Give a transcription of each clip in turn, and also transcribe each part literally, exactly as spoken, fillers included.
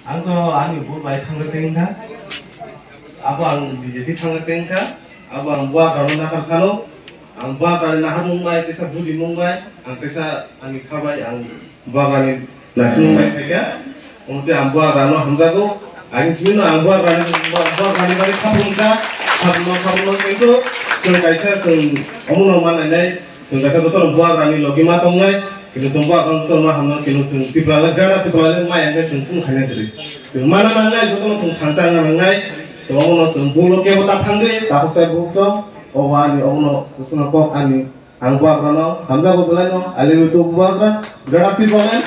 Ang to ani vote bai thangwi tengkha. Abo ang B J P thangwi tengkha. Abo ang buagrano nahar phano. Ang buagrani naharmung bai, tesa bujimung bai, ang tesa ani kha bai, ang buagrani naisingmung bai phaikha. Omo tei ang buagrano hamjago. Ang chini no ang buagrani, buagrani bagwi kha phunukha. Kha phunukha, kha phunukha, kintu chwng kaisa chwng omono ma nainai. Chwng kaisa jotono buagrani logi ma tongnai, kintu chwng buagrano jotono ma hamnai, kintu chwng Tipralai, Greater Tipralai ma yang khe chwng kunu khaina kwrwi. Chwng mana nangnai, jotono chwng thangcha wngna nangnai. Chwng omono chwng bulo kebo ta thangwi, takhuk sai bukhuk song, obo ani omono jotono kok ani. Ang buagrano hamjago belaino, I love you to buagra, Greater Tipraland,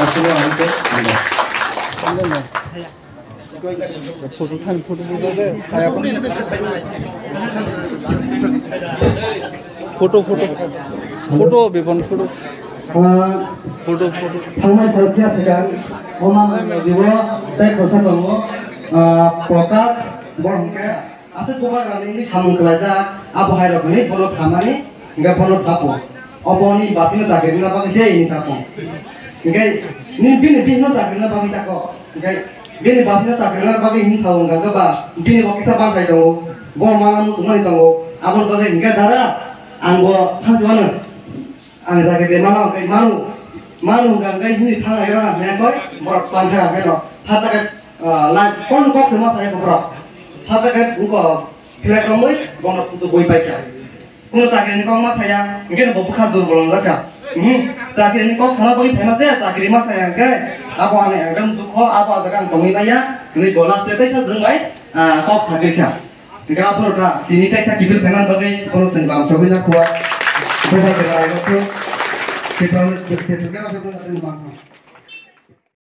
aswkno ang khe hamjak. Photo than, photo, photo de, kaya pa. Photo, photo. Photo, Bipon, photo. Ah, photo, photo. Thangnai sal phiya swkang, o mama jibo tei khosa tongo, ah, Prakash, bo hwnkhe aswk bubagrani wngwi samung khlaijak, abo hai rokni bono samani, hwnkhe bono sapo. Oboni basino chakri rwna bagwi se hini sapo. Hwnkhe nini bini bihikno chakri rwna bagwi tako. Hwnkhe bini basino chakri rwna bagwi hini sao wngkha khe ba bini bo kisa bantai tongo. Bo mangna muchungmani tongo. Aboni bagwi hwnkhe dada ang bo thansa mano. Ang chakri de mano hwnkhe manu, manu hwnkha hwnkhe hini thang ai rwna hwnkhe borok tang kha hwnkhe no. Thacha khe, ah, lai kon kok se ma sai borok. Thacha khe wngko flag romwi bono phutu bui paikha. Kunu chakri ni kok ma saya, hwnkhe bo bwkha durbol wngjakha. Hmm, chakri ni kok sana bagwi phaima se, chakri ma saya hwnkhe, abo ani ekdom dukho, abo ah jaga ang tongwi maya, hwnwi bo last teisa jwng bai, ah, kok sagwi kha. Hwnkhe aphuru kha, tini teisa kiphil phaimani bagwi, bono chwng lam chogwi na khuwa. Bubagra rok khe, Tipra, Tipra, Tipra,